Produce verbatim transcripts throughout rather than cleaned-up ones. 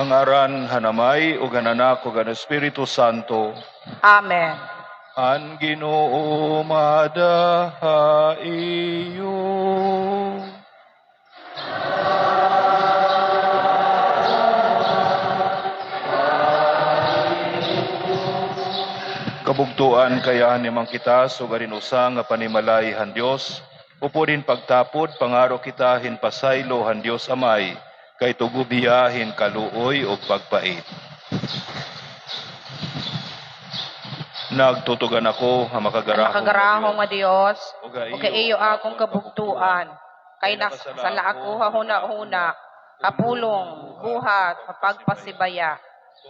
Ngaran han Amay, ug han Anak, ug han Espiritu Santo. Amen. An Ginoo maada ha iyo. Kabugtoan, kay ahan man kita sugad hin usa nga panimalay han Dios. Upod hin pagtapod, pangaro kita hin pasaylo han Dios Amay, kay tugob hiya hin kaluoy ug pagpait. Nagtutugan ako ha makagarahom nga Dios, ug ha iyo akon kabugtoan, kay nakasala ako ha hunahuna, ha pulong, buhat, ha pagpasibaya,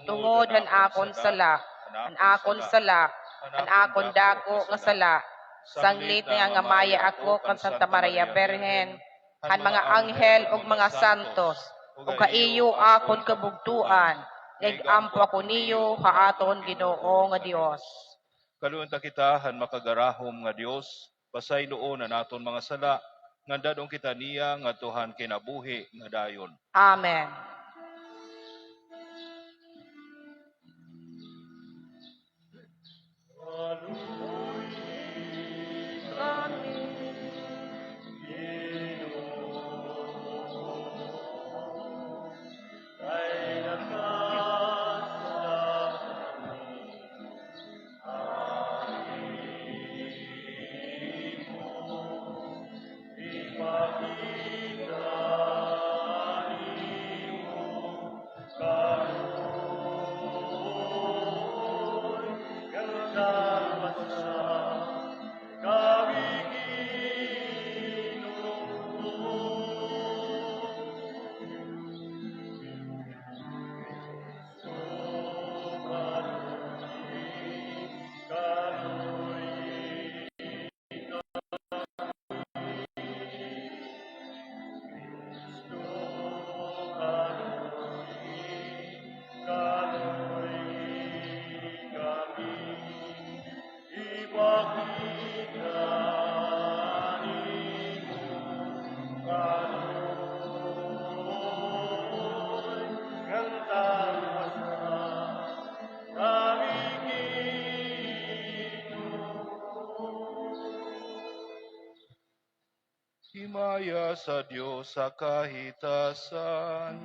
tungod han akon sala, han akon sala, han akon dako nga sala. Sanglit nga nangangamaya ako kan Santa Maria Birhen, han mga anghel ug mga santos, ug ha iyo akon kabugtoan, nga ig-ampo ako niyo ha aton Ginoo nga Dios. Kaluoy unta kita han makagarahom nga Dios, pasayloon an aton mga sala, ngan dad-on kita niya ngadto han kinabuhi nga dayon. Amen. Himaya sa Dios sa kahitasan.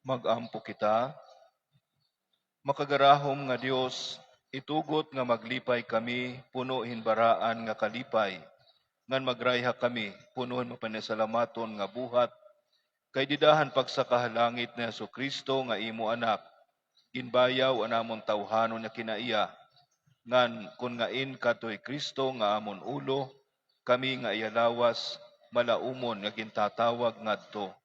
Mag-ampo kita. Makagarahom nga Dios, itugot nga maglipay kami puno hin baraan nga kalipay, ngan magrayha kami puno hin mapanisalamaton nga buhat, kay dida han pagsaka ha langit ni Jesu-Cristo nga imo Anak, ginbayaw an amon tawhanon nga kinaiya, ngan kon ngain kadto hi Cristo nga amon ulo, kami nga iya lawas malaumon nga gintatawag ngadto.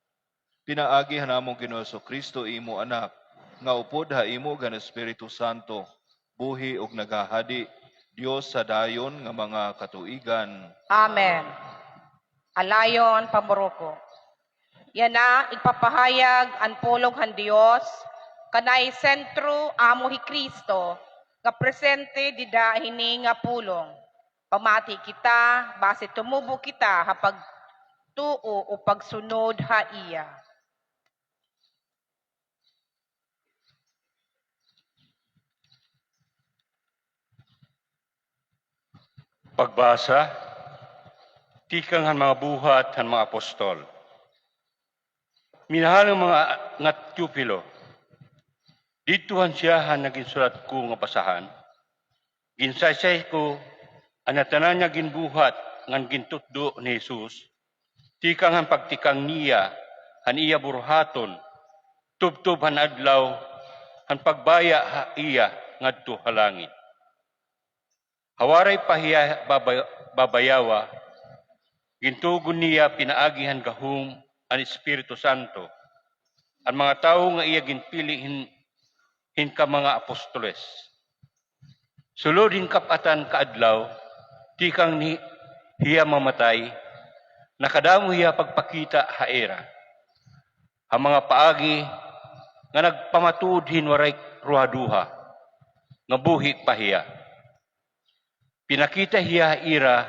Pinaagi han amon Ginoo Jesu-Cristo, imo Anak, nga upod ha imo ngan Espiritu Santo, buhi ug naghahadi, Dios sa dayon nga mga katuigan. Amen. Alayon, pamuruko. Yana, igpapahayag an pulong han Dios, kanay sentro amo hi Cristo, nga presente dida hini nga pulong. Pamati kita, basi tumubo kita ha pagtuo o pagsunod ha iya. Pagbasa tikang han mga buhat han mga apostol. Minahal nga mga nga Teofilo, didto han syahan nga ginsulat ko nga basahan, ginsaysay ko an ngatanan nga ginbuhat ngan gintutdo ni Jesus, tikang han pagtikang niya han iya buruhaton, tubtob han adlaw han pagbaya ha iya ngadto ha langit. Ha waray pa hiya baba-, babayawa, gintugon niya pinaagi han gahom an Espiritu Santo an mga tawo nga iya ginpili hin, hin ka mga apostoles. Sulod hin kap-atan ka adlaw, tikang ni hiya mamatay, nakadamo hiya pagpakita ha ira, ha mga paagi nga nagpamatuod hin waray ruhaduha nga buhi pa hiya. Pinakita hiya ha ira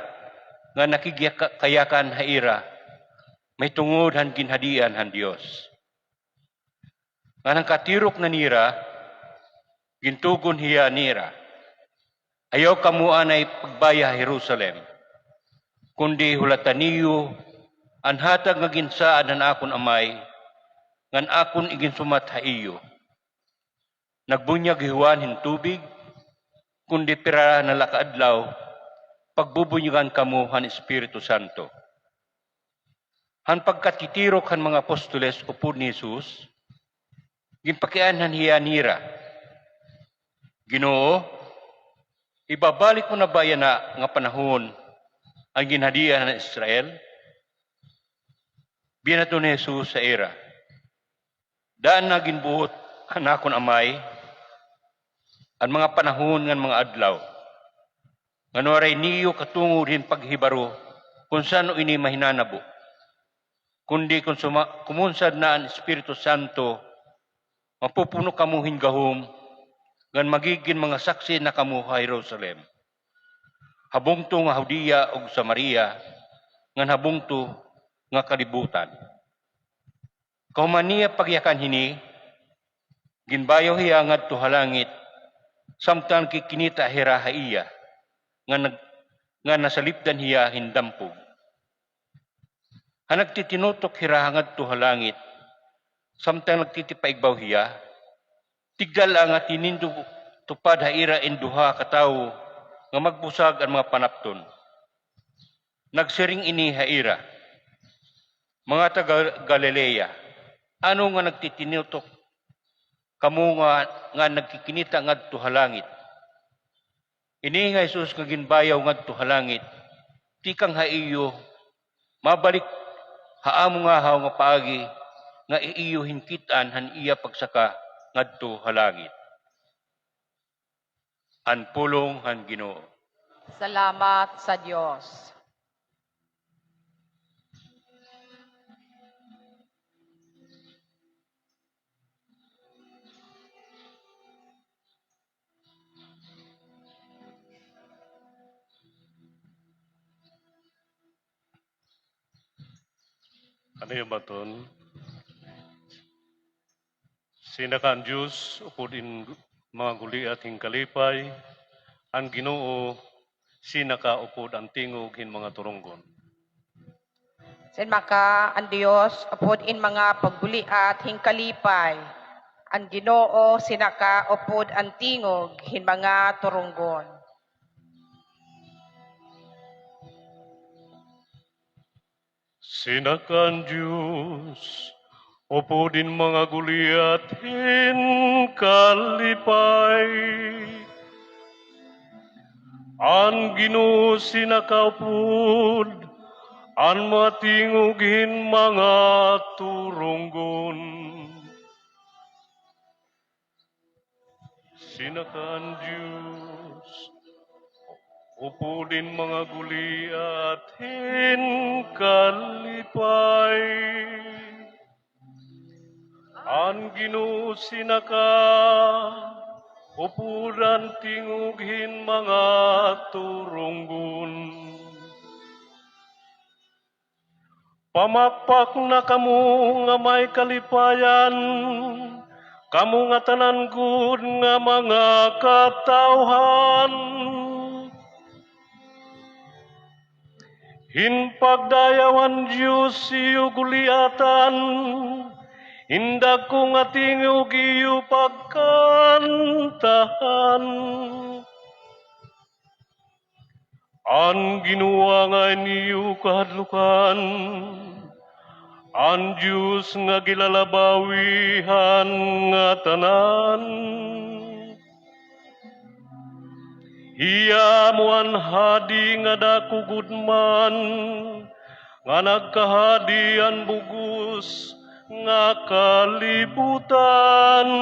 nga nakigkayakan ha ira mahitungod han ginhadian han Dios. Ngan han katirok na nira, gintugon hiya nira, "Ayaw kamo anay pagbaya ha Jerusalem, kundi hulata niyo an hatag nga ginsaad han akon Amay, ngan akon iginsumat ha iyo. Nagbunyag hi Juan hin tubig, kundi pira na la ka adlaw, pagbubunyagan kamo han Espiritu Santo." Han pagkatitirok han mga apostoles upod ni Jesus, ginpakianhan hiya nira, "Ginoo, ibabalik mo na ba yana nga panahon an ginhadian han Israel?" Binato ni Jesus ha ira, "Daan na ginbuot han akon Amay an mga panahon ngan mga adlaw, ngan waray niyo katungod hin paghibaro kon san-o ini mahinanabo. Kundi kon suma-, kumunsad na an Espiritu Santo, mapupuno kamo hin gahom, ngan magigin mga saksi na kamo ha Jerusalem, ha bungto nga Judea ug Samaria, ngan ha bungto nga kalibutan." Kahuman niya pagyakan hini, ginbayaw hiya ngadto ha langit, samtang nagkikinita hira ha iya, nga nag-, nga nasalipdan hiya hin dampog. Ha nagtitinutok hira ngadto ha langit, samtang nagtitipaigbaw hiya, tigda la nga tinindog tupad ha ira in duha ka tawo nga magbusag an mga panapton. Nagsiring ini ha ira, "Mga taga Galilea, ano nga nagtitinutok kamo nga, nga nagkikinita ngadto ha langit? Ini nga Jesus nga ginbayaw ngadto ha langit, tikang ha iyo, mabalik ha amo ngahaw nga paagi nga iyo hinkit-an han iya pagsaka ngadto ha langit." An pulong han Ginoo. Salamat sa Dios. Ano yung baton? Sinaka an Dios upod in mga guliat hin kalipay, an Ginoo sinaka upod an tingog hin mga turunggon. Sinaka an Dios upod in mga pagguliat hin kalipay, an Ginoo sinaka upod an tingog hin mga turunggon. Sinaka an Dios upod in mga guliat hin kalipay. An Ginoo sinaka upod an mga tingog hin mga turunggon. Sinaka an Dios upod in mga guliat hin kalipay. An Ginoo sinaka upod an tingog hin mga turunggon. Pamakpak na kamo nga may kalipayan, kamo ngatanan gud nga mga katawhan. Hin pagdayaw han Dios iyo guliatan, hin dako nga tingog iyo pagkantahan. An Ginoo angay niyo kahadlukan, an Dios nga gilalabawi han ngatanan. Hiya amo an hadi nga dako gud man, nga nagkahadi han bug-os nga kalibutan.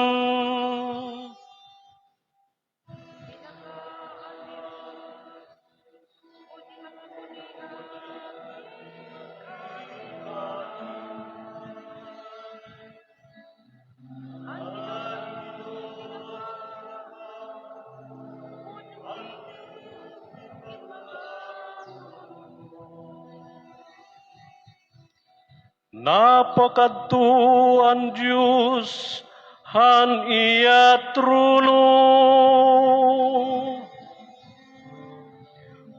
Napakadto an Dios han iya trono.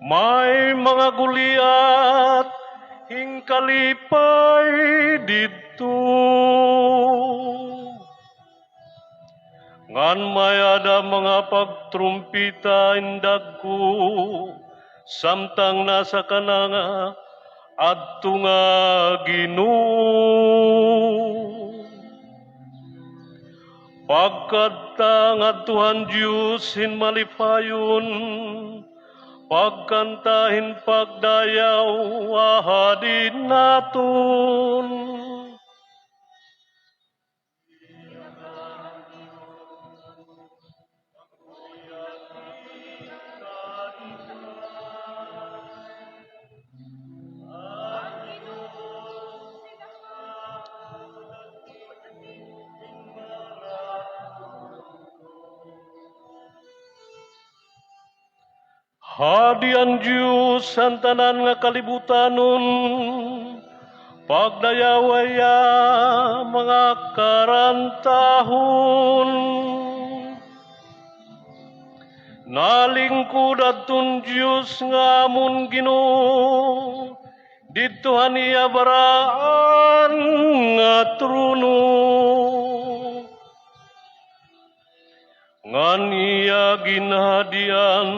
May mga guliat hin kalipay didto. Ngan may-ada mga pagtrumpeta hin dagko, samtang nasa kana nga adto nga Ginoo. Pagkadta ngadto han Dios hin malipayon, pagkanta hin pagdayaw ha Hadi naton. Hadi an Dios han tanan nga kalibutanon, pagdayawa hiya mga karantahon. Nalingkod adton Dios nga amon Ginoo, didto han iya baraan nga trono. Ngan iya ginhadian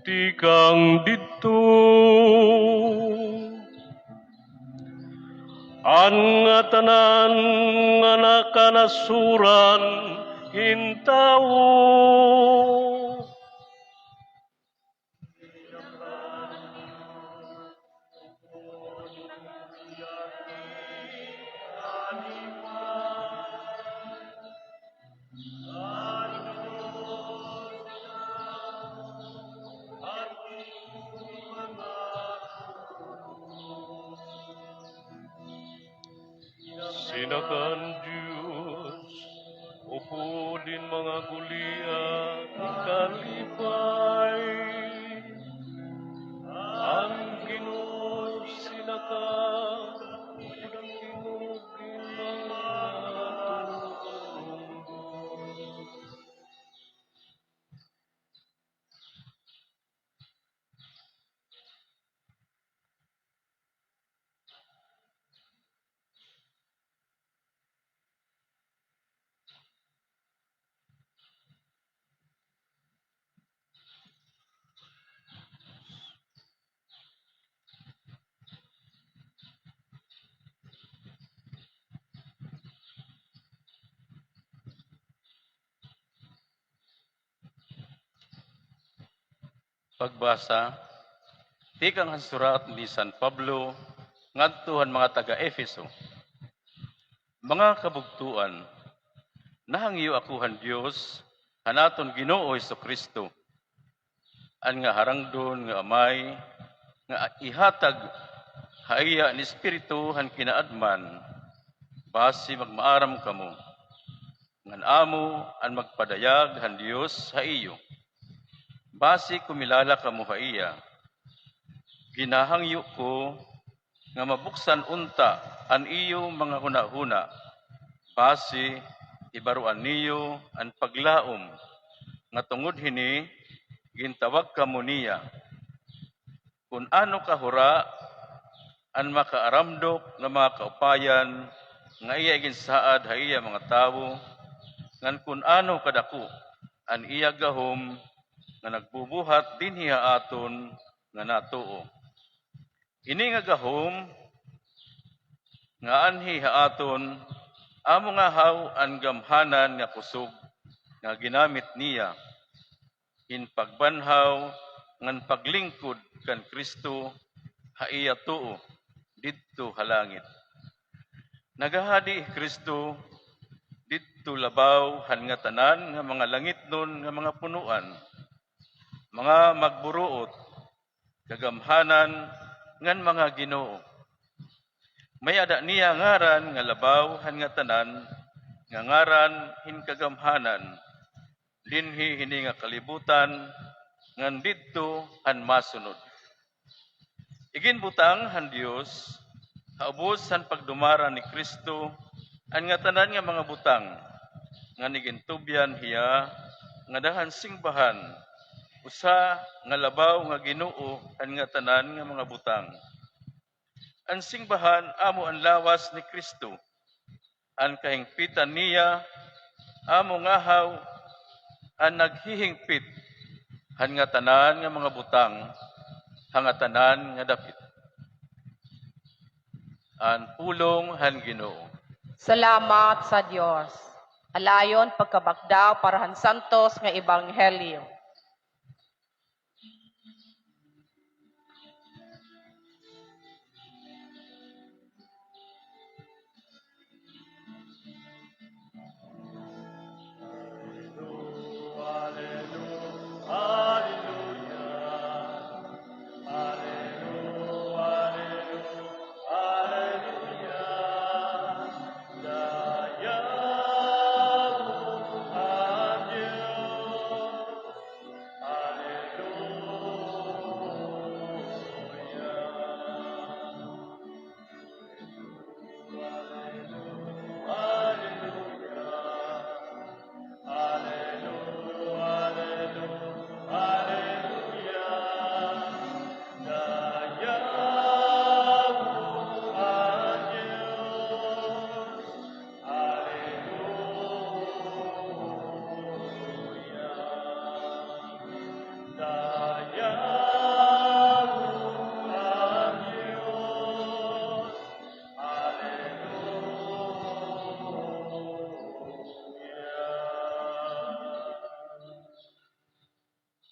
tikang didto. An ngatanan nga nakanasuran hin tawo. Sinakan Diyos, upod hin mga guliat, kalipay. An Ginoo sinakan, upod hin tingog hin mga turunggon. Pagbasa tikang han surat ni San Pablo ngadto han mga taga-Efeso. Mga kabugtoan, nahangyo ako han Dios, han aton Ginoo Jesu-Cristo, an ngaharangdon nga Amay, nga ihatag ha iya an Espiritu han kinaadman, basi magmaaram kamo ngan amo an magpadayag han Dios ha iyo. Basi kumilala kamo ha iya. Ginahangyo ko nga mabuksan unta an iyo mga hunahuna, basi hibaroan niyo an paglaom nga tungod hini gintawag kamo niya. Kun ano kahura an makaaramdok nga mga kaupayan nga iya iginsaad ha iya mga tawo, ngan kun ano kadako an iya gahom nga nagbubuhat dinhi ha aton nga natuo. Ini nga gahom nga anhi ha aton, amo ngahaw an gamhanan nga kusog nga ginamit niya hin pagbanhaw ngan paglingkod kan Cristo ha iya tuo didto ha langit. Nagahadi hi Cristo didto labaw han ngatanan nga mga langitnon nga mga punoan, mga magburuot, kagamhanan, ngan mga ginoo. May-ada niya ngaran nga labaw han ngatanan nga ngaran hin kagamhanan, dinhi hini nga kalibutan ngan didto han masunod. Iginbutang han Dios ha ubos han pagdumara ni Cristo an ngatanan nga mga butang, ngan igintubyan hiya ngada han singbahan, usa nga labaw nga Ginoo han ngatanan nga mga butang. An singbahan amo an lawas ni Cristo. An kahingpitan niya amo ngahaw an naghihingpit han ngatanan nga mga butang ha ngatanan nga dapit. An pulong han Ginoo. Salamat sa Dios. Alayon pagkabakdaw para han santos nga ebanghelyo.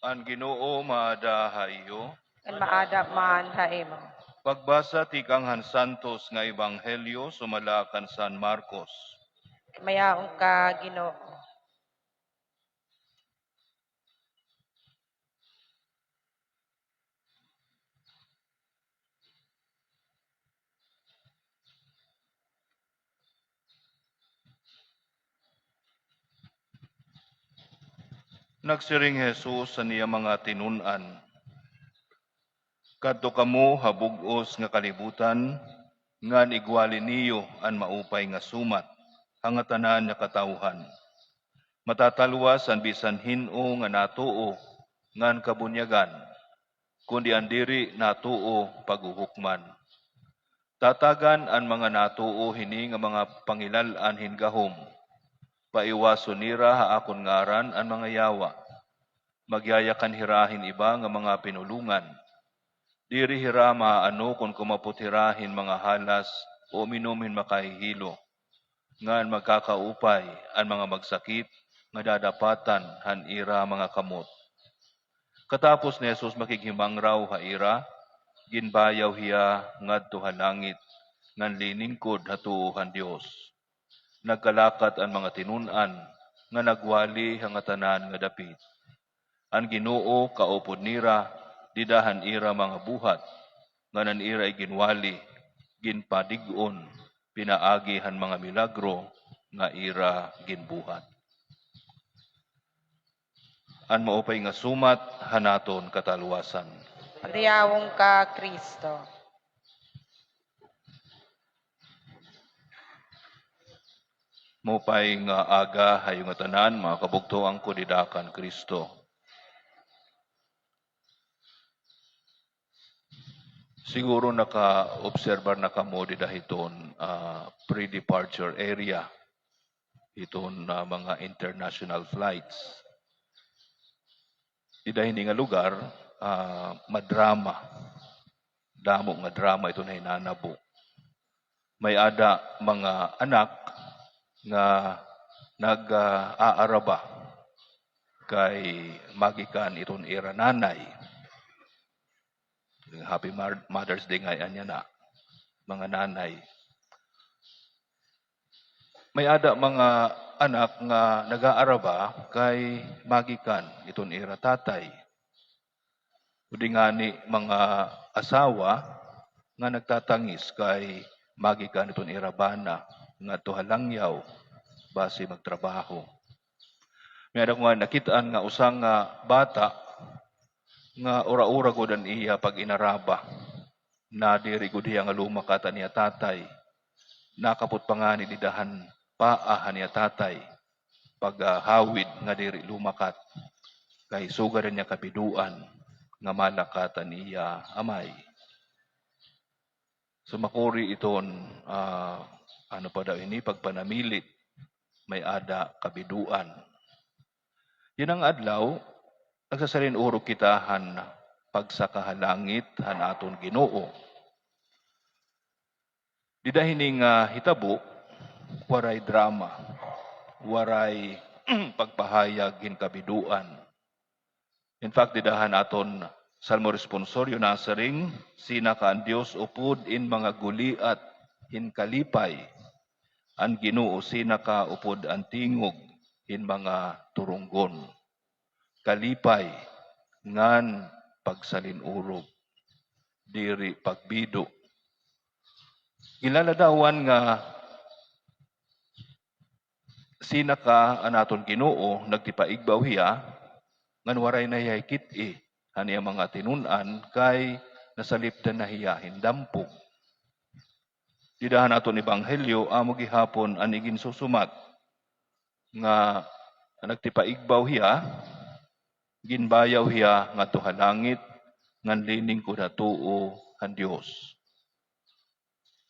An Ginoo maada ha iyo. Ngan maada man ha imo. Pagbasa tikang han santos nga ebanghelyo sumala kan San Marcos. Mayaon ka, Ginoo. Nagsiring hi Jesus han iya mga tinun-an, "Kadto kamo ha bug-os nga kalibutan, ngan igwali niyo an maupay nga sumat ha ngatanan nga katawhan. Matatalwas an bisan hin-o nga natuo ngan kabunyagan, kundi an diri natuo paghuhukman. Tatagan an mga natuo hini nga mga pangilal-an hin gahom. Paiwason nira ha akon ngaran an mga yawa. Magyayakan hira hin iba nga mga pinulongan. Diri hira maaano kon kumapot hira hin mga halas o uminom hin makahihilo. Ngan magkakaupay an mga magsakit nga dadapatan han ira mga kamot. Katapos ni Jesus makighimangraw ha ira, ginbayaw hiya ngadto ha langit, ngan liningkod ha tuo han Dios. Nagkalakat an mga tinun-an nga nagwali ha ngatanan nga dapit. An Ginoo kaupod nira dida han ira mga buhat, ngan an ira iginwali ginpadig-on pinaagi han mga milagro nga ira ginbuhat. An maupay nga sumat han aton katalwasan. Riyawon ka, Kristo. Maupay nga aga ha iyo ngatanan, mga kabugtoan ko dida kan Kristo. Siguro nakaobserbar na kamo dida hiton, ah, pre-departure area, hiton, ah, mga international flights. Dida hini nga lugar, ah, madrama. Damo nga drama iton nahinanabo. May-ada mga anak nga nag-aaraba kay magikan iton ira nanay. Happy Mar-, Mother's Day ngay-an yana, mga nanay. May-ada mga anak nga nag-aaraba kay magikan iton ira tatay. Udi ngani mga asawa nga nagtatangis kay magikan iton ira bana ngadto ha langyaw basi magtrabaho. May-ada ko nga nakit-an nga usa nga bata nga ura-ura gud an iya pag-inaraba. Nadiri gud hiya nga lumakat an iya tatay. Nakapot pa ngani dida han paa han iya tatay. Paghawid nga diri lumakat. Kay sugad an iya kabidoan nga malakat an iya amay. So, makuri iton, ah, ano pa daw ini, pagpanamilit, may-ada kabidoan. Yana nga adlaw, nagsasalin-urog kita han pagsaka ha langit han aton Ginoo. Dida hini nga hitabo, waray drama, waray pagpahayag hin kabidoan. In fact, dida han aton Salmo responsorio nasiring, "Sinaka an Dios upod in mga guliat hin kalipay, an Ginoo sinaka upod an tingog hin mga turunggon." Kalipay ngan pagsalin-urog, diri pagbido. Ginlaladawan nga sinaka an aton Ginoo, nagtipaigbaw hiya, ngan waray na hiya hikit-i han iya mga tinun-an, kay nasalipdan na hiya hin dampog. Dida han aton ebanghelyo, amo gihapon an iginsusumat nga nagtipaigbaw hiya, ginbayaw hiya ngadto ha langit, ngan liningkod ha tuo han Dios.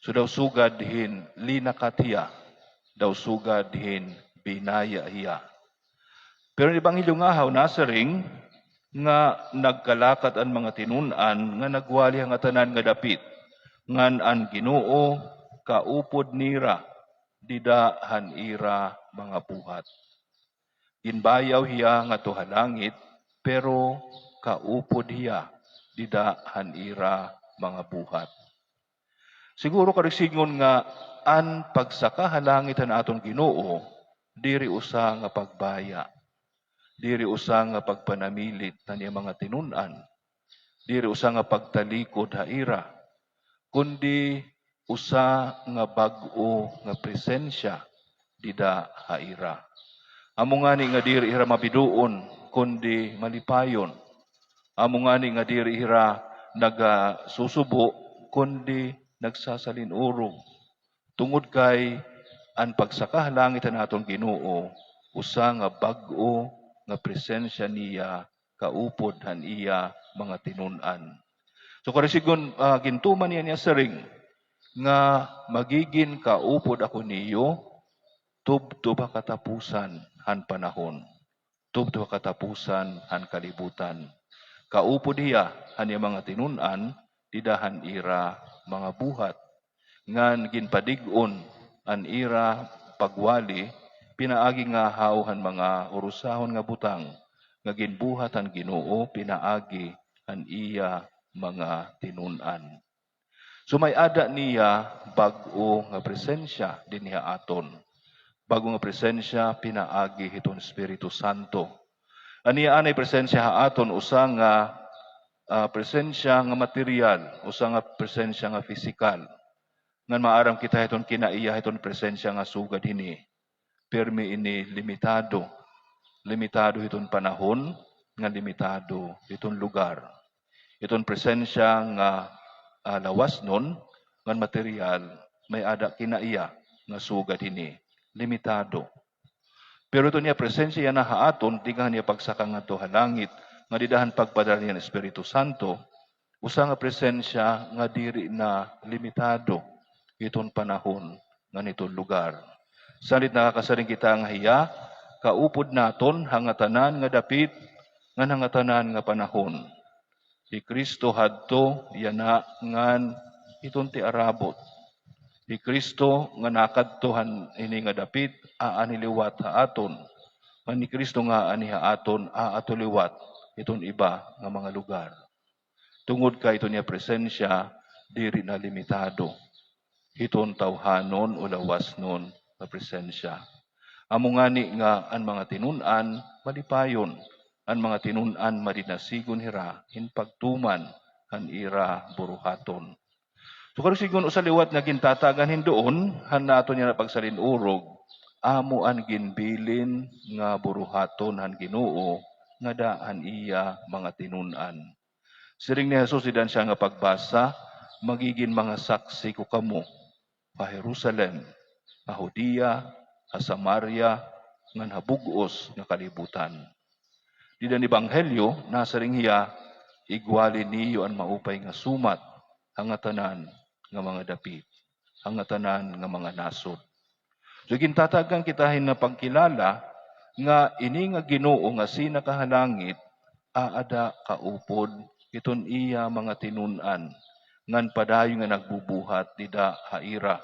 So, daw sugad hin linakat hiya, daw sugad hin binaya hiya. Pero an ebanghelyo ngahaw nasiring nga nagkalakat an mga tinun-an nga nagwali ha ngatanan nga dapit, ngan an Ginoo kaupod nira dida han ira mga buhat. Ginbayaw hiya ngadto ha langit, pero kaupod hiya dida han ira mga buhat. Siguro karuyag sidngon nga an pagsaka ha langit han aton Ginoo, diri usa nga pagbaya, diri usa nga pagpanamilit han iya mga tinun-an, diri usa nga pagtalikod ha ira, kundi usa nga bag-o nga presensya dida ha ira. Amo ngani nga diri hira mabidoon, kundi malipayon. Amo ngani nga diri hira nagasusubo, kundi nagsasalin-urog. Tungod kay an pagsaka ha langit han aton Ginoo, usa nga bag-o nga presensya niya kaupod han iya mga tinun-an. So, karuyag sidngon, ah, gintuman niya, niya siring nga, "Magigin kaupod ako niyo, tubtob ha katapusan han panahon, tubtob ha katapusan han kalibutan." Kaupod hiya han iya mga tinun-an, dida han ira mga buhat. Ngan ginpadig-on an ira pagwali pinaagi ngahaw han mga urusahon nga butang, nga ginbuhat han Ginoo pinaagi han iya mga tinun-an. So, may-ada niya bag-o nga presensya dinhi ha aton. Bag-o nga presensya pinaagi hiton Espiritu Santo. An iya anay presensya ha aton, usa nga, ah, presensya nga materyal, usa nga presensya nga pisikal. Ngan maaram kita hiton kinaiya hiton presensya nga sugad hini. Pirmi ini limitado. Limitado hiton panahon, ngan limitado hiton lugar. Iton presensya nga, ah, lawasnon ngan materyal, may-ada kinaiya nga sugad hini, limitado. Pero iton iya presensya yana ha aton, tikang han iya pagsaka ngadto ha langit, nga dida han pagpadara niya han Espiritu Santo, usa nga presensya nga diri na limitado hiton panahon ngan hiton lugar. Sanglit nakakasiring kita nga hiya kaupod naton ha ngatanan nga dapit ngan ha ngatanan nga panahon. Hi Cristo hadto yana ngan hiton tiarabot. Hi Cristo nga nakadto han ini nga dapit, aani liwat ha aton. Ngan hi Cristo nga aani ha aton, aadto liwat hiton iba nga mga lugar. Tungod kay iton iya presensya diri na limitado hiton tawhanon o lawasnon nga presensya. Amo ngani nga an mga tinun-an malipayon, an mga tinun-an madinasigon hira hin pagtuman han ira buruhaton. So, karuyag sidngon, usa liwat nga gintatagan hin duon han aton yana pagsalin-urog, amo an ginbilin nga buruhaton han Ginoo ngada han iya mga tinun-an. Siring ni Jesus dida han siya nga pagbasa, "Magigin mga saksi ko kamo ha Jerusalem, ha Judea, ha Samaria, ngan ha bug-os nga kalibutan." Dida han ebanghelyo, nasiring hiya, "Igwali niyo an maupay nga sumat ha ngatanan nga mga dapit, ha ngatanan nga mga nasod." So, gintatagan kita hin pagkilala nga ini nga Ginoo nga sinaka ha langit, aada kaupod hiton iya mga tinun-an, ngan padayon nga nagbubuhat dida ha ira.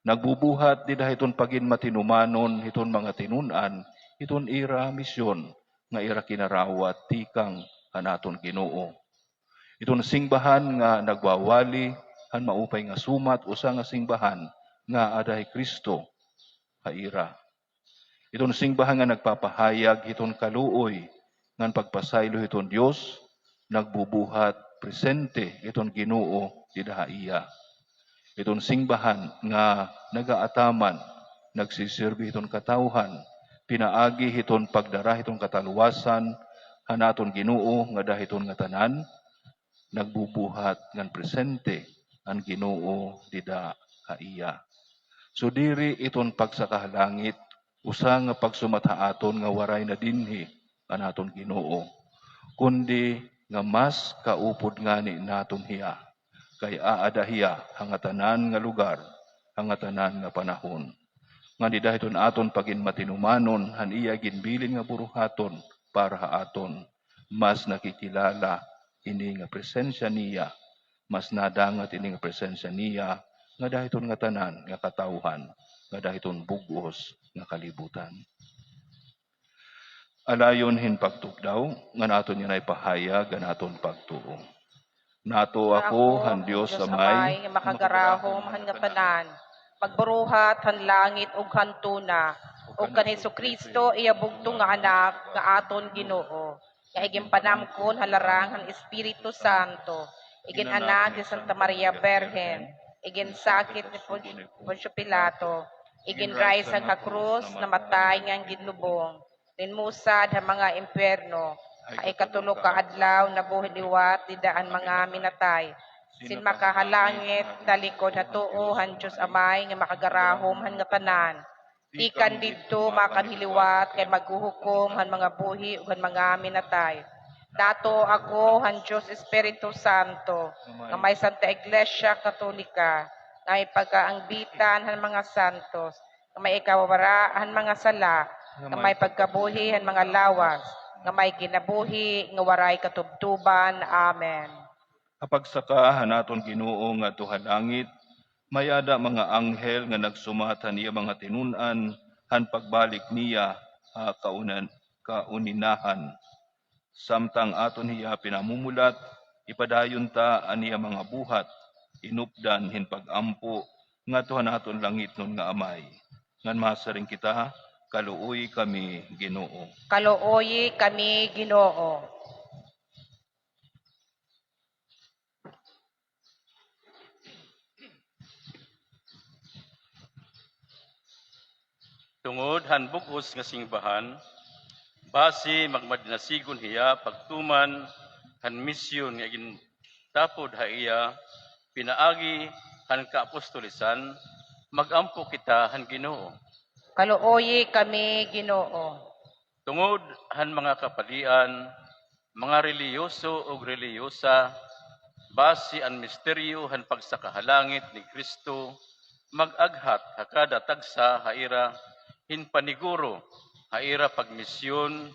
Nagbubuhat dida hiton pagin matinumanon hiton mga tinun-an, hiton ira misyon nga ira kinarawat tikang han aton Ginoo. Iton singbahan nga nagwawali han maupay nga sumat, usa nga singbahan nga ada hi Cristo ha ira. Iton singbahan nga nagpapahayag hiton kaluoy ngan pagpasaylo hiton Dios, nagbubuhat presente iton Ginoo dida ha iya. Iton singbahan nga nagaataman, nagsisirbi hiton katawhan, pinaagi hiton pagdara hiton kataluwasan han aton Ginoo ngada hiton ngatanan, nagbubuhat ngan presente an Ginoo dida ha iya. So, diri iton pagsaka ha langit usa nga pagsumat ha aton nga waray na dinhi an aton Ginoo, kundi nga mas kaupod ngani naton hiya, kay aada hiya ha ngatanan nga lugar, ha ngatanan nga panahon. Ngan dida hiton aton pagin matinumanon han iya ginbilin nga buruhaton para ha aton, mas nakikilala ini nga presensya niya, mas nadangat ini nga presensya niya ngada hiton ngatanan nga katawhan, ngada hiton bug-os nga kalibutan. Alayon hin pagtukdaw, ngan aton yana ipahayag an aton pagtuo. Natuo ako han Dios Amay, nga makagarahom han ngatanan, magburuhat han langit ug han tuna, ug kan Jesu-Cristo, iya bugtong nga Anak, nga aton Ginoo, nga iginpanamkon ha laram han Espiritu Santo, iginanak hi Santa Maria Birhen, iginsakit ni Pon-, Poncio Pilato, iginraysag ha krus, namatay ngan ginlubong, linmusad ha mga impyerno, ha ikatulo ka adlaw nabuhi liwat dida han mga minatay, sinmaka ha langit, talikod ha tuo han Dios Amay nga makagarahom han ngatanan. Tikang didto makanhi liwat kay maghuhukom han mga buhi ug han mga minatay. Natuo ako han Dios Espiritu Santo, nga may Santa Iglesia Katolika, nga may pag-aambitan han mga santos, nga may ikawawara han mga sala, nga may pagkabuhi han mga lawas, nga may kinabuhi nga waray katubtoban. Amen. Ha pagsaka han aton Ginoo ngadto ha langit, may-ada mga anghel nga nagsumat han iya mga tinun-an han pagbalik niya ha kaunan-, kauninahan. Samtang aton hiya pinamumulat, ipadayon ta an iya mga buhat, inupdan hin pag-ampo ngadto han aton langitnon nga Amay. Ngan masiring kita, "Kaluoyi kami, Ginoo." Kaluoyi kami, Ginoo. Tungod han bug-os nga singbahan, basi magmadinasigon hiya pagtuman han misyon nga gintapod ha iya pinaagi han kaapostolesan, mag-ampo kita han Ginoo. Kaluoyi kami, Ginoo. Tungod han mga kapadian, mga relihiyoso ug relihiyosa, basi an misteryo han pagsaka ha langit ni Cristo mag-aghat ha kada tagsa ha ira hin paniguro ha ira pagmisyon,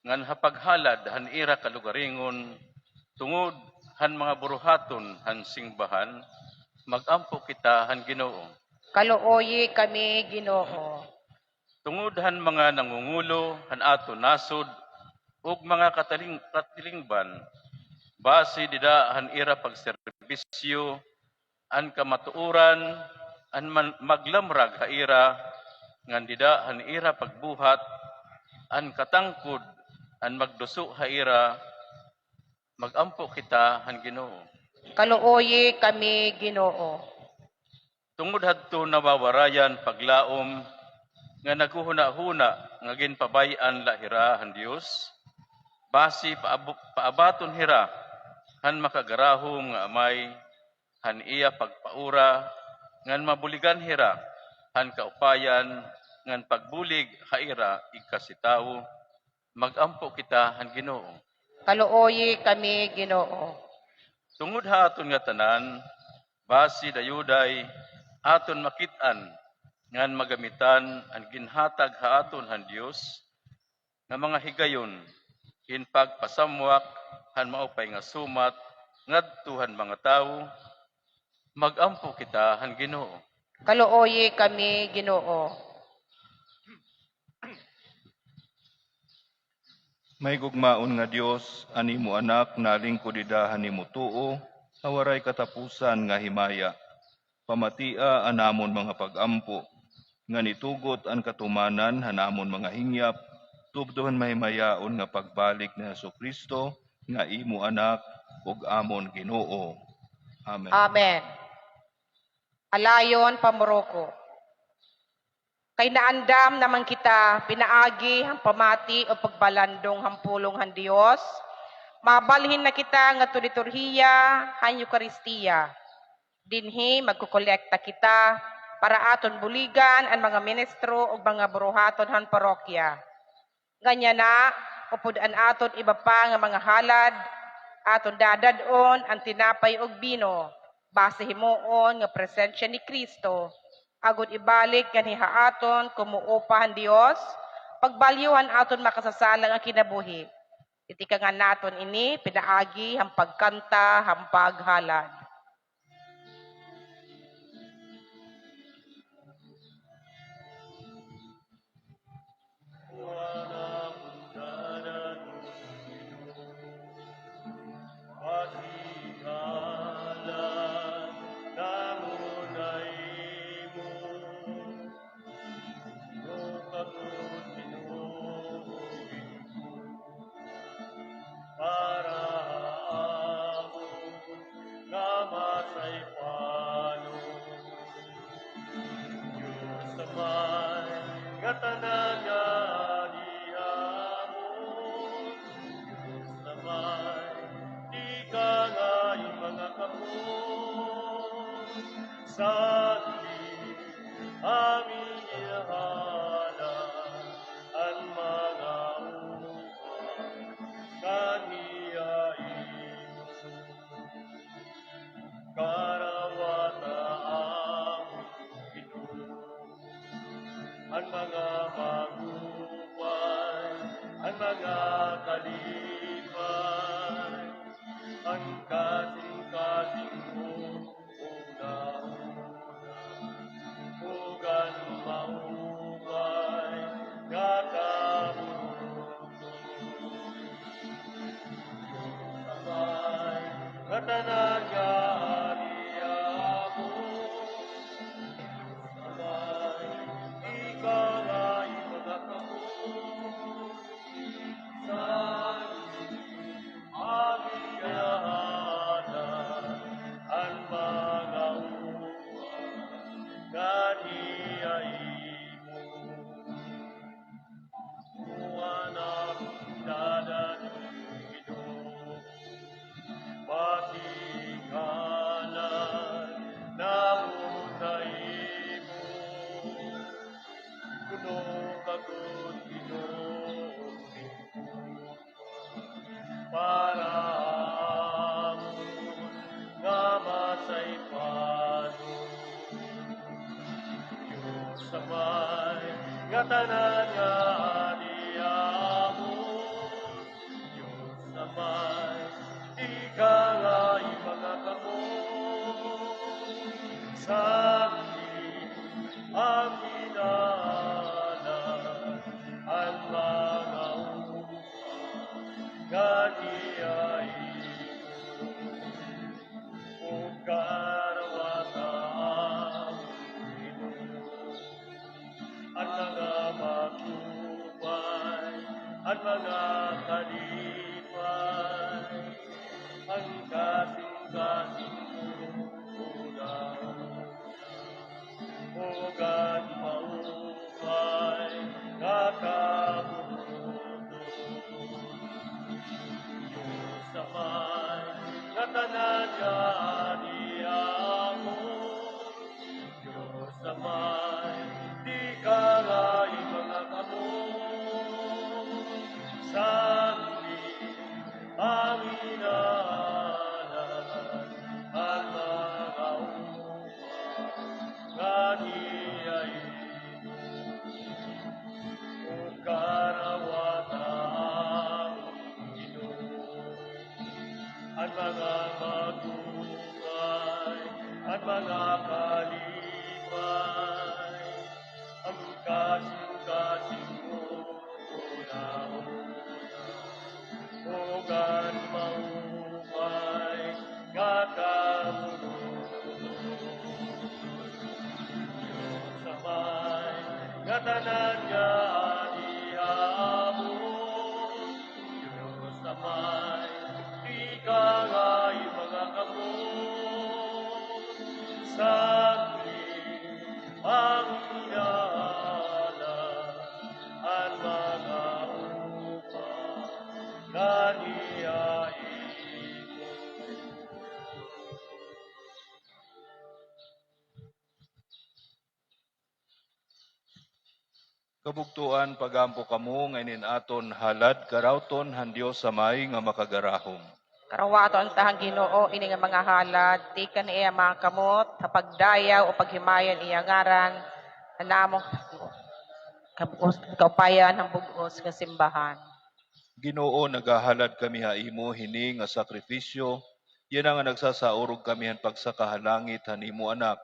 ngan ha paghalad han ira kalugaringon tungod han mga buruhaton han singbahan, mag-ampo kita han Ginoo. Kaluoyi kami, Ginoo. Tungod han mga nangungulo han aton nasod ug mga kataling-, katilingban, basi dida han ira pagserbisyo an kamatuoran an man-, maglamrag ha ira, ngan dida han ira pagbuhat an katangkod an magduso ha ira, mag-ampo kita han Ginoo. Kaluoyi kami, Ginoo. Tungod hadto nawawarayan paglaom nga naghuhunahuna nga ginpabay-an la hira han Dios, basi paab-, paabaton hira han makagarahom nga Amay han iya pagpaura, ngan mabuligan hira han kaupayan ngan pagbulig ha ira igkasi tawo, mag-ampo kita han Ginoo. Kaluoyi kami, Ginoo. Tungod ha aton ngatanan, basi dayuday aton makit-an ngan magamitan an ginhatag ha aton han Dios nga mga higayon hin pagpasamwak han maupay nga sumat ngadto han mga tawo, mag-ampo kita han Ginoo. Kaluoyi kami, Ginoo. Mahigugmaon nga Dios, an imo Anak nalingkod dida han imo tuo ha waray katapusan nga himaya. Pamatia an amon mga pag-ampo, ngan itugot an katumanan han amon mga hingyap, tubtob han mahimayaon nga pagbalik ni Jesu-Cristo, nga imo Anak ug amon Ginoo. Amen. Amen. Alayon, pamuroko. Kay naandam naman kita pinaagi han pamati o pagbalandong han pulong han Dios, mabalhin na kita ngadto liturhiya han Eukaristia. Dinhi magkokolekta kita para aton buligan an mga ministro ug mga buruhaton han parokya. Ngan yana, upod an aton iba pa nga mga halad, aton dadad-on an tinapay ug bino, basi himuon nga presensya ni Cristo, agod ibalik nganhi ha aton kon muupa han Dios pagbalyo han aton makasasala nga kinabuhi. Itikangan naton ini pinaagi han pagkanta han paghalad. Para ha amon nga masaypanon. Diyos Amay, ngatanan nga adi ha amon. Diyos Amay, tikang ha im mga kamot. Sanglit, amin ihalad an mga upod nganhi ha imo. Karawata amon, Ginoo, an mga mag-upay, an mga kalipay, an kasingkasing mo. Ug an maupay nga kabubutbut. Ngatanan nga adi ha amon Diyos Amay, ikaw nga ipangakamot sa an inaalas an mga upa nga diay imo, ug karawata, Ginoo, an mga mag-upay, an mga kalipay, an kasingkasing mo una-una, ug an maupay nga kabubuton. Diyos Amay, ngatanan nga adi ha amon Diyos Amay, di ka nga ipangakamot sa an inaalas an mga upa nga diay imo, ug karawata, Ginoo, an mga mag-upay, an mga kalipay, an kasingkasing mo una-una, ug an maupay nga kabubuton. Diyos Amay, ngatanan nga adi ha amon Diyos Amay, di ka nga ipangakamot sa an inaalas an mga upa nga diay imo. Kabugtoan, pag-ampo kamo nga inin aton halad karawton han Dios Amay nga Makagarahom. Karawton ta han Ginoo ini nga mga halad, tikang ha iya mga kamot, ha pagdayaw o paghimayon iya ngaran, han amon kabug-os, kaupayan han bug-os nga simbahan. Ginoo, nagahalad kami ha imo hini nga sakrifisyo, yana nga nagsasaurog kami han pagsaka ha langit han imo Anak.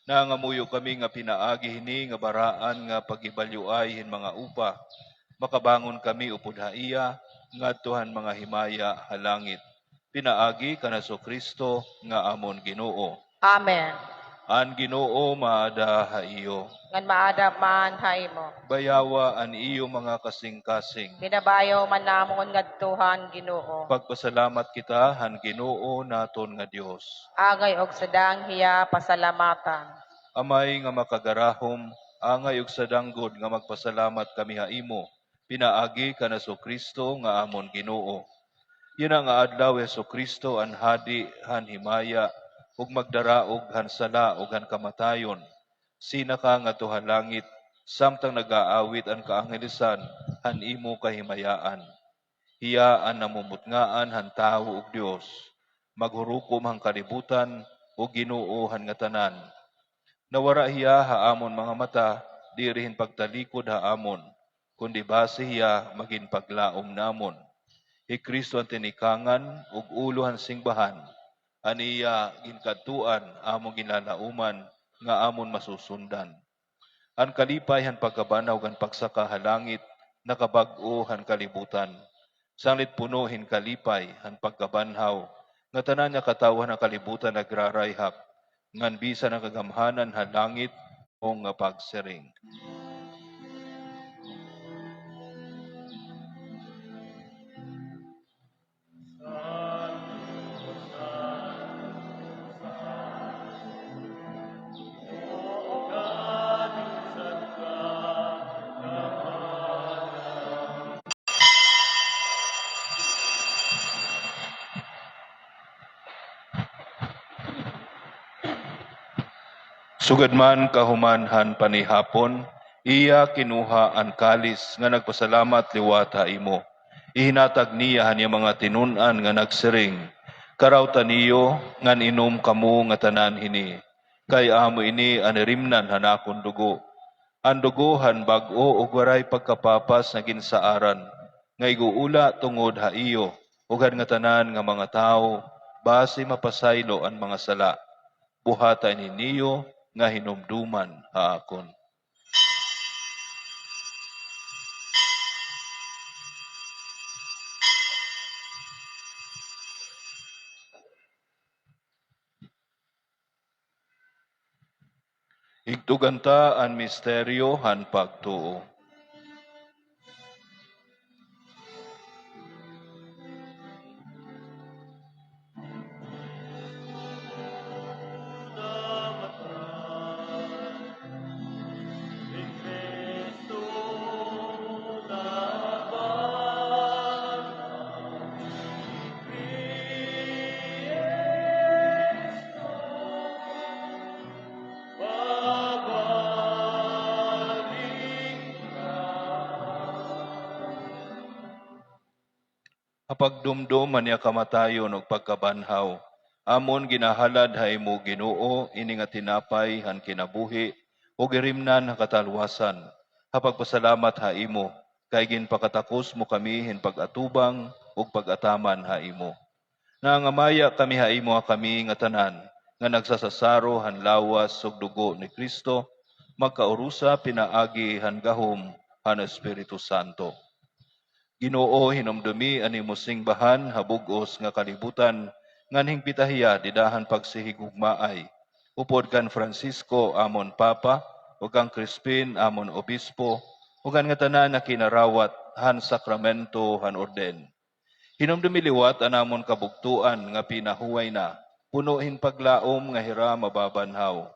Nangangamuyo kami nga pinaagi hini nga baraan nga paghibalyoay hin mga upa, makabangon kami upod ha iya ngadto han mga himaya ha langit. Pinaagi kan Jesu-Cristo nga amon Ginoo. Amen. An Ginoo maada ha iyo. Ngan maada man ha imo. Bayawa an iyo mga kasingkasing. Pinabayaw man namon ngadto han Ginoo. Pagpasalamat kita han Ginoo naton nga Dios. Angay ug sadang hiya pasalamatan. Amay nga makagarahom, angay ug sadang gud nga magpasalamat kami ha imo, pinaagi kan Jesu-Cristo nga amon Ginoo. Yana nga adlaw hi Jesu-Cristo an Hadi han himaya, ug magdaraog han sala ug han kamatayon. Sinaka ngadto ha langit, samtang nag-aawit an kaanghelisan han imo kahimayaan. Hiya an namumutngaan han tawo ug Dios, maghurukom han kalibutan ug Ginoo han ngatanan. Nawara hiya ha amon mga mata, diri hin pagtalikod ha amon, kundi basi hiya magin paglaom namon. Hi Cristo an tinikangan ug ulo han singbahan, an iya ginkadtuan amon ginlalaoman nga amon masusundan. An kalipay han pagkabanhaw kan pagsaka ha langit nakabag-o han kalibutan. Sanglit puno hin kalipay han pagkabanhaw, ngatanan nga katawhan han kalibutan nagrarayhak, ngan bisan an kagamhanan ha langit nga pagsiring. Sugad man kahuman han panihapon, iya kinuha an kalis nga nagpasalamat liwat ha imo. Ihinatag niya han iya mga tinun-an nga nagsiring, "Karawta niyo ngan inom kamo ngatanan hini, kay amo ini an irimnan han akon dugo, An dugo han bag-o ug waray pagkapapas nga ginsaaran, nga iguula tungod ha iyo, ug han ngatanan nga mga tawo, basi mapasaylo an mga sala. Buhata ini niyo nga hinumduman ha akon. Igtugan ta an misteryo han pagtuo. Ha pagdumdom han iya kamatayon ug pagkabanhaw, amon ginahalad ha imo, Ginoo, ini nga tinapay han kinabuhi ug irimnan ha katalwasan, ha pagpasalamat ha imo, kay ginpakatakos mo kami hin pag-atubang ug pag-ataman ha imo. Nangamaya kami ha imo nga kami ngatanan nga nagsasasaro han lawas ug dugo ni Cristo, magkaurusa pinaagi han gahom han Espiritu Santo. Ginoo, hinumdumi an imo singbahan ha bug-os nga kalibutan, ngan hingpita hiya dida han pagsihigugmaay, upod kan Francisco amon Papa, ug kan Crispin amon Obispo, ug an ngatanan nga kinarawat han sakramento han orden. Hinumdumi liwat an amon kabugtoan nga pinahuway na, puno hin paglaom nga hira mababanhaw.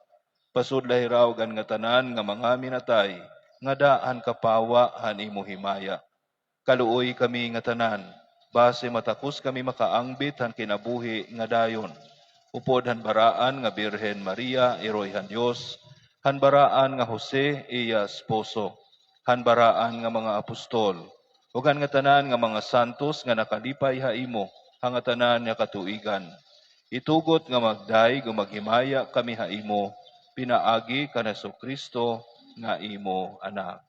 Pasudla hira ug an ngatanan nga mga minatay ngada han kapawa han imo himaya. Kaluoyi kami ngatanan, basi matakos kami makaangbit han kinabuhi nga dayon, upod han baraan nga Birhen Maria, iroy han Dios, han baraan nga Jose, iya esposo, han baraan nga mga apostol, ug an ngatanan nga mga santos nga nakalipay ha imo ha ngatanan nga katuigan. Itugot nga magdayeg ug maghimaya kami ha imo, pinaagi kan Jesu-Cristo nga imo Anak.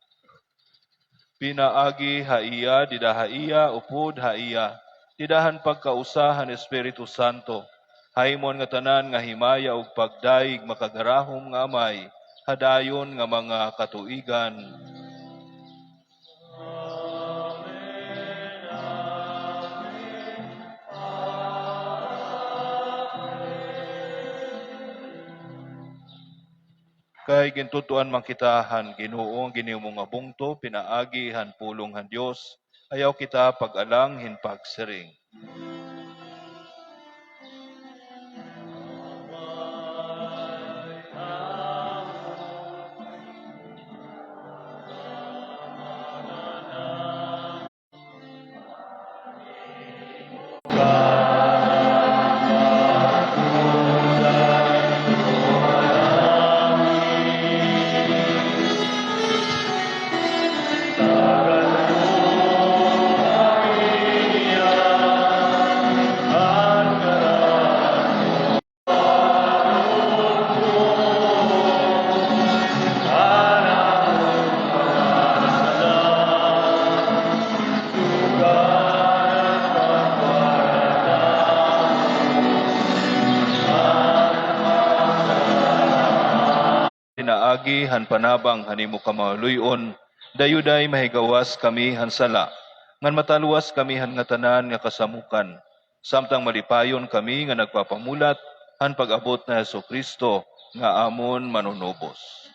Pinaagi ha iya, dida ha iya, upod ha iya, dida han pagkausa han Espiritu Santo, ha imo an ngatanan nga himaya ug pagdayeg makagarahom nga Amay, ha dayon nga mga katuigan. Kay gintutuan man kita han Ginoo, an ginhimo nga bungto, pinaagi han pulong han Dios, ayaw kita pag-alang hin pagsiring. Pinaagi han panabang han imo kamaluy-on, dayo day mahigawas kami han sala, ngan matalwas kami han ngatanan nga kasamokan, samtang malipayon kami nga nagpapamulat han pag-abot ni Jesu-Cristo nga amon Manunubos.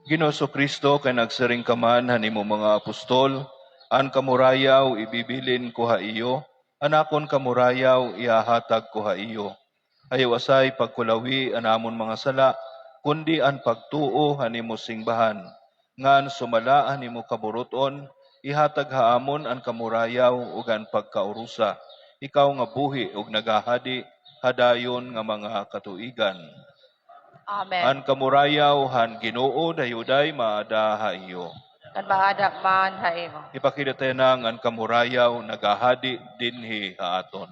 Ginoo Jesu-Cristo, kay nagsiring ka man han imo mga apostol, "An kamurayaw ibibilin ko ha iyo, an akon kamurayaw ihahatag ko ha iyo." Ayaw asay pagkulawi an amon mga sala, kundi an pagtuo han imo singbahan. ngan sumala han imo kaburut-on, ihatag ha amon an kamurayaw ug an pagkaurusa, ikaw nga buhi ug nagahadi ha dayon nga mga katuigan. Amen. An kamurayaw han Ginoo dayuday maada ha iyo. Ngan maada man ha imo. Ipakita ta yana nga an kamurayaw nagahadi dinhi ha aton.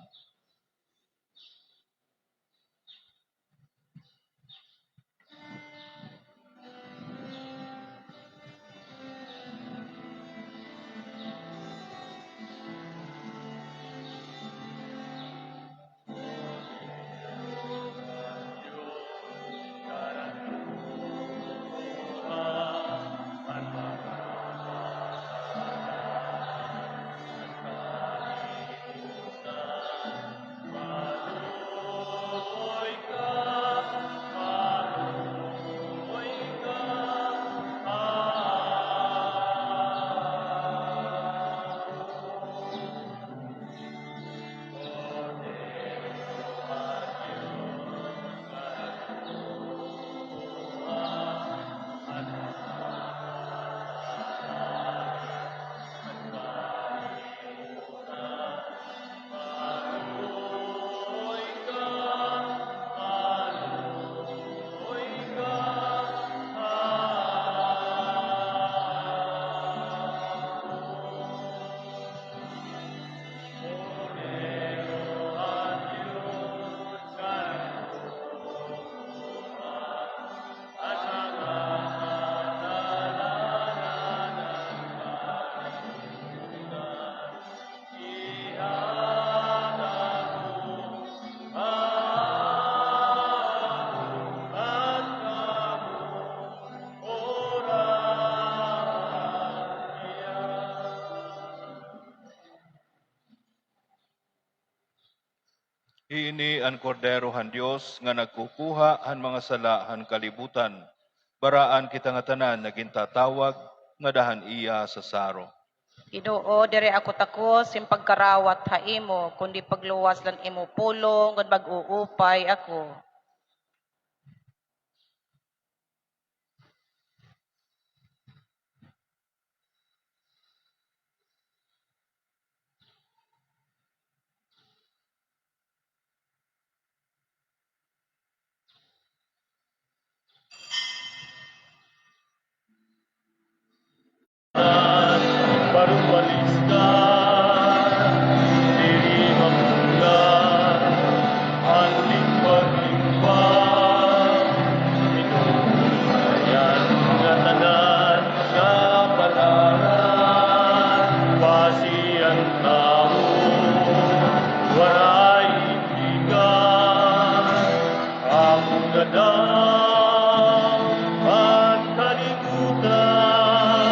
Ini an Kordero han Dios nga nagkukuha han mga sala han kalibutan. Baraan kita ngatanan nga gintatawag ngada han iya sa saro. Ginoo, diri ako takos hin pagkarawat ha imo, kundi pagluwas la han imo pulong ngan mag-uupay ako. Paruwalis ka, diri mapugla an limbag-limbag. Inuunayan nga tanan nga palaran, basi an tawo waray bigas. Amo na daw an kalibutan,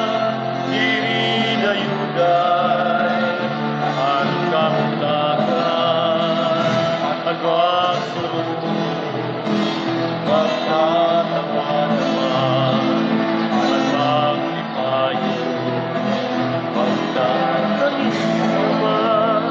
diri dayuday an kahutagan. An magsurunod, magtatama-tama, an magtipayo, magtatalisaman.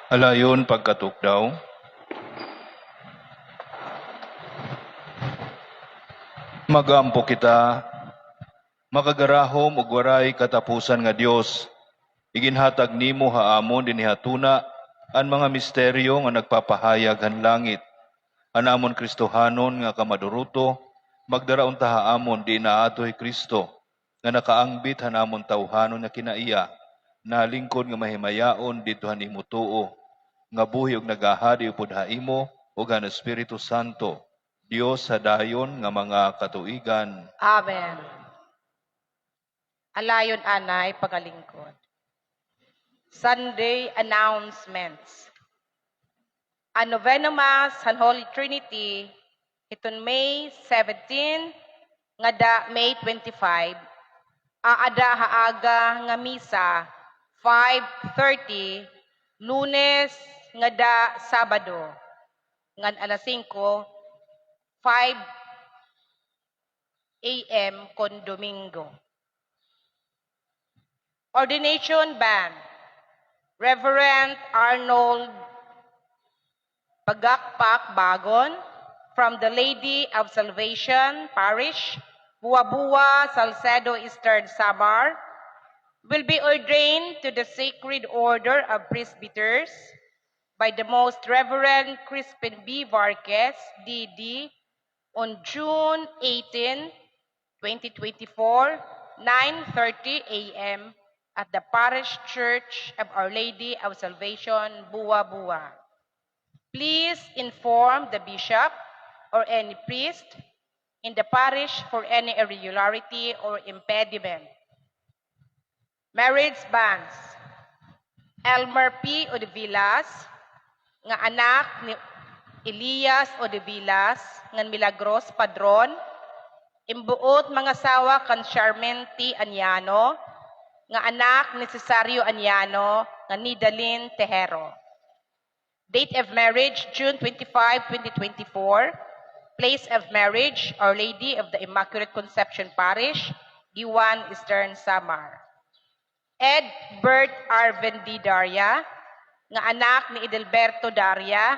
Alayon pagkatukdaw. Mag-ampo kita. Makagarahom ug waray katapusan nga Dios, iginhatag nimo ha amon dinhi ha tuna an mga misteryo nga nagpapahayag han langit. An amon Kristohanon nga kamaduruto, magdara unta ha amon diin aadto hi Kristo, nga nakaangbit han amon tawhanon nga kinaiya, nalingkod nga mahimayaon didto han imo tuo, nga buhi ug nagahadi upod ha imo ug han Espiritu Santo, Dios sa dayon nga mga katuigan. Amen. Alayon anay pangalingkod. Sunday announcements. An Novena Mass han Holy Trinity hiton May seventeen ngada May twenty-five, aada ha aga nga misa, five thirty, Lunes ngada Sabado, ngan alas singko, five A M kon Domingo. Ordination ban. Reverend Arnold Pagakpak Bagon from the Lady of Salvation Parish, Buabua, Salcedo, Eastern Samar, will be ordained to the Sacred Order of Presbyters by the Most Reverend Crispin B. Varquez, D D, on June eighteen, twenty twenty-four, nine thirty A M at the Parish Church of Our Lady of Salvation, Buabua. Please inform the bishop or any priest in the parish for any irregularity or impediment. Marriage bans. Elmer P. Odivilas, nga anak ni Elias Odivilas ngan Milagros Padron, imbuot mangasawa kan Charmaine T. Aniano, nga anak ni Cesario Aniano ngan Nidalin Tejero. Date of marriage, June twenty-five, twenty twenty-four. Place of marriage, Our Lady of the Immaculate Conception Parish, Guiuan, Eastern Samar. Edbert Arvin D. Daria, nga anak ni Edelberto Daria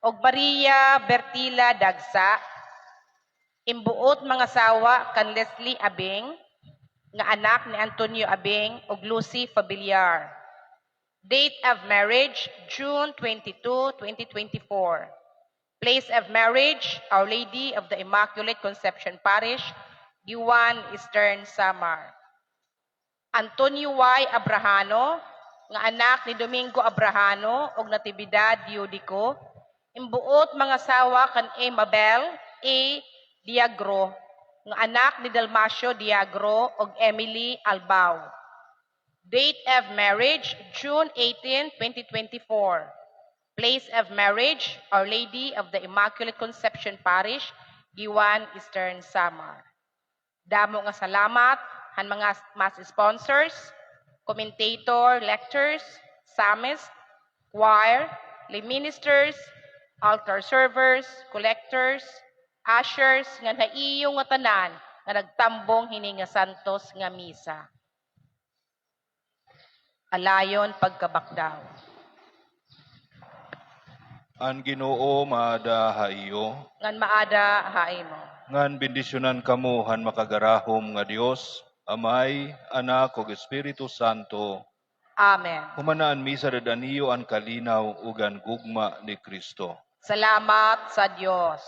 ug Maria Bertila Dagsa, imbuot mangasawa kan Leslie Abing, nga anak ni Antonio Abing ug Lucy Fabiliar. Date of marriage, June twenty-two, twenty twenty-four. Place of marriage, Our Lady of the Immaculate Conception Parish, Guiuan, Eastern Samar. Antonio Y. Abrahano, nga anak ni Domingo Abrahano ug Natividad Diudico, imbuot mangasawa kan Amabel A. Diagro, nga anak ni Dalmacio Diagro ug Emily Albao. Date of marriage, June eighteen, twenty twenty-four. Place of marriage, Our Lady of the Immaculate Conception Parish, Guiuan, Eastern Samar. Damo nga salamat han mga mass sponsors, commentator, lectors, psalmist, choir, lay ministers, altar servers, collectors, ushers, ngan ha iyo ngatanan nga nagtambong hini nga santos nga misa. Alayon pagkabakdaw. An Ginoo maada ha iyo. Ngan maada ha imo. Ngan bendisyonan kamo han makagarahom nga Dios, Amay, Anak, ug Espiritu Santo. Amen. Human na an misa, dad-an niyo an kalinaw ug an gugma ni Cristo. Salamat sa Dios.